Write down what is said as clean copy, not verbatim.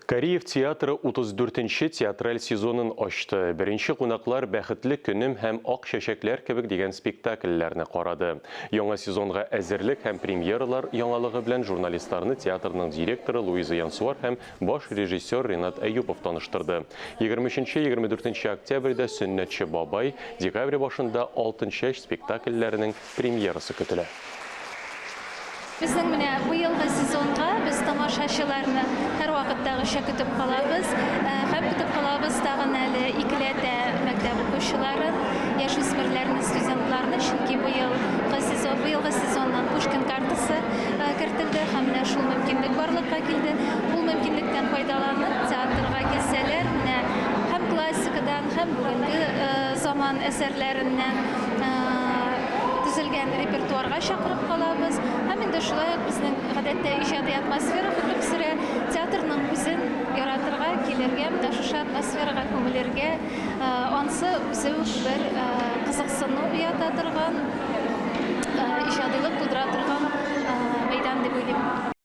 Кариев театры 34 нче театраль сезонын ачты. Беренче кунаклар Бәхетле көнем һәм Ак чәчәкләр кебек дигән спектакльләрне карады. Яңа сезонга әзерлек һәм премьералар яңалыгы белән журналистларны театрның директоры Луиза Янсуар һәм баш режиссер Ренат Әюпов таныштырды. 23-24 октябрьдә Сөннәтче бабай, декабрь башында Алтынчәч спектакльләренең премьерасы көтелә. Безнең менә быелгы сезонга без тамашачыларны һәрвакыттагыча көтеп калабыз. Һәм көтеп калабыз тагын әле икеләтә мәктәп укучыларын, яшүсмерләрне, студентларны, чөнки быелгы сезон, быелгы сезоннан Пушкин картасы кертелде һәм менә шул мөмкинлек барлыкка килде. Ул мөмкинлектән файдаланып, театрга килсәләр, менә һәм классикадан, һәм бүгенге заман әсәрләреннән төзелгән репертуарга чакырып калабыз. Һәм инде шулай ук безнең гадәттә иҗади атмосфера хөкем сөрә. Театрның үзен яратырга, килергә, менә шушы атмосферага күмелергә, ансы үзе үк бер кызыксыну уята торган